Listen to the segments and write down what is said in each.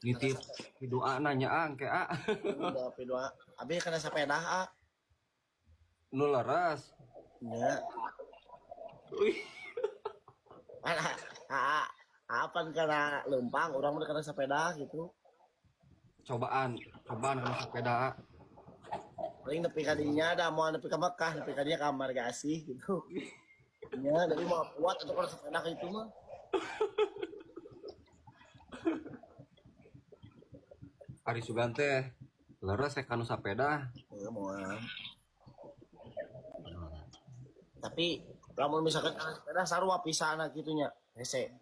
Nitip doa nanya ah engke ah. Udah doa. Abi kana sepeda ah. Nu leres. Nya. Wih. Alah, ah, apan kana leumpang urang mah kana sepeda gitu. Cobaan, cobaan kana sepeda ah. Paling nepi ka dinya da moal nepi ka Mekah, nepi ka dinya ka Margasih gitu. Nya, dari mau kuat atau kana sepeda ka itu mah. Ari sugan teh leres rek kanu sapeda. Heuh moal. Tapi lamun misalkan kana sepeda sarua pisana kitu nya, hese.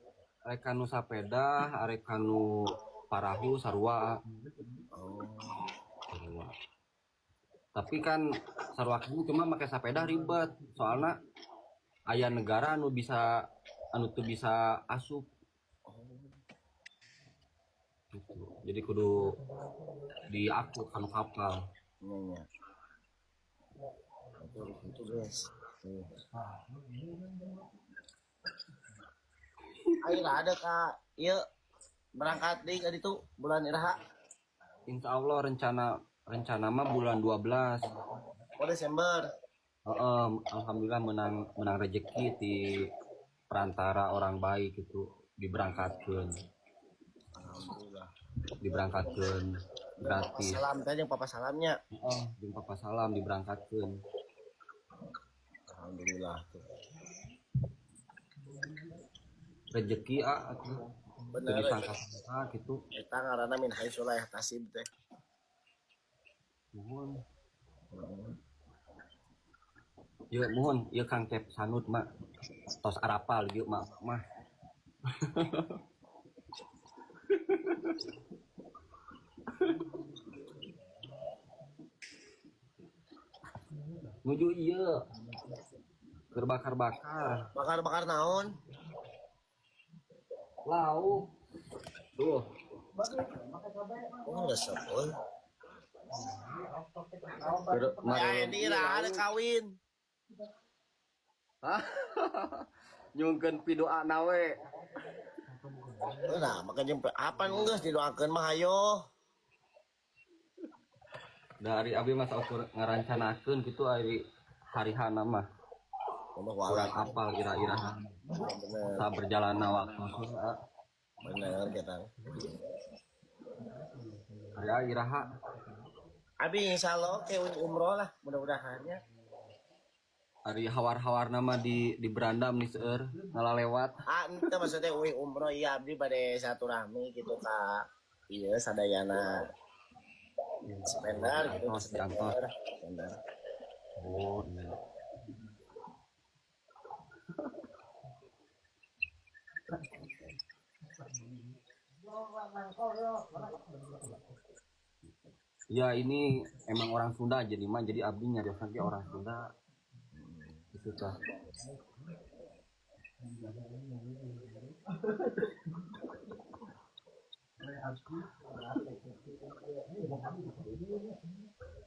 Rek kanu sapeda, arek kanu parahu sarua. Oh. Sarua. Tapi kan sarua ini cuma make sepeda ribet, soalnya aya negara anu bisa anu teu bisa asup. Gitu. Jadi kudu diaku kanu kapal. Nya nya. Itu guys. Tuh. Ayo ada kak, iya berangkat deh ka ditu bulan iraha. Insya Allah rencana rencana mah bulan 12. Oh Desember. Heeh, alhamdulillah menang menang rezeki di perantara orang baik gitu diberangkatkeun. Alhamdulillah. Diberangkatkeun gratis. Salam teh jeung papa salamnya. Heeh, jeung papa salam diberangkatkeun. Alhamdulillah tuh. Rezeki ah atuh. Teu Bener. disangka-sangka gitu. Eta ngaranna min haitsu la yahtasib teh. Muhun. Yeuh muhun, ieu Kang Cep Sanud mah tos arapal ieu mah mah. Nuju ieu keur bakar-bakar. Bakar-bakar naon? Lauk. Tuh, Oh, resep euy. keur Ya ini iraha ada kawin. Hah? Nyungkeun pidoa nawe. Nah, makanya apa geus didoakeun mah hayo. Dari abi mah saukur ngarancanakeun gitu ari hari hana mah. Allah Kurang alam. apal ira-iraha. Bener, Sa berjalanna waktu. bener kita. Aya iraha. Abi insyaallah ke umroh lah mudah-mudahan ya. Ari hawar-hawar nama di berandam nih seueur ngalalewat. Ah, ente maksudnya uih umroh iya abdi bade silaturahmi gitu ka iya sadayana. Spender gitu, Diantos, diantos. spender. Spender. Oh, iya. Ya ini emang orang Sunda jadi mah jadi abdi nyarios ge orang Sunda. Itu tah.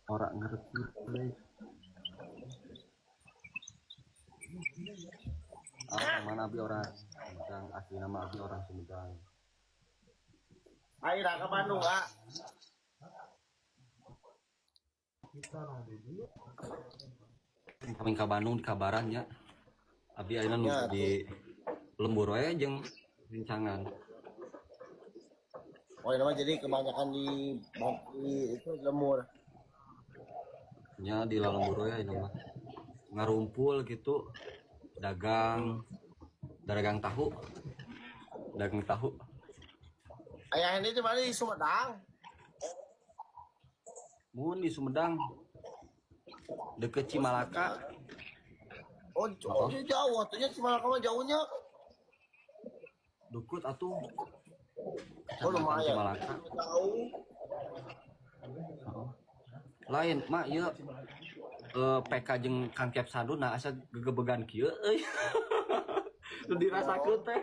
Orang ngerti euy. Ah, mana abdi orang Sumedang, asli nama abdi orang Sumedang. Ayo ke Bandung, ah. Kami ka Bandung di kabaran nya. Abdi ayeuna nu Ya, di lembur we jeung rencangan. Oh, ini mah jadi kebanyakan di itu lemur. Nya di lembur we ayeuna mah. Ngarumpul gitu, dagang, dagang tahu. Dagang tahu. Ayah ini di mana di Sumedang? Mun di Sumedang. Deket Cimalaka. Oh, oh jauh, atunya Cimalaka mah jauhnya. Deket atuh. Oh, Kecamatan lumayan. Cimalaka. Jauh. Oh. Lain, mak ieu PK jeung Kang Cep Sadu nah asa gegebegan kieu euy. Nu dirasakeun teh.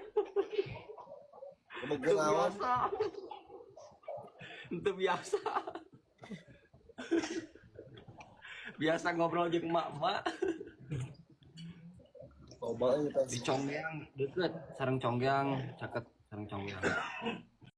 Kebegeun naon? Biasa. Itu biasa. Biasa ngobrol jeung emak-emak. Loba euy Di Conggeang deket, sareng Conggeang, caket sareng Conggeang.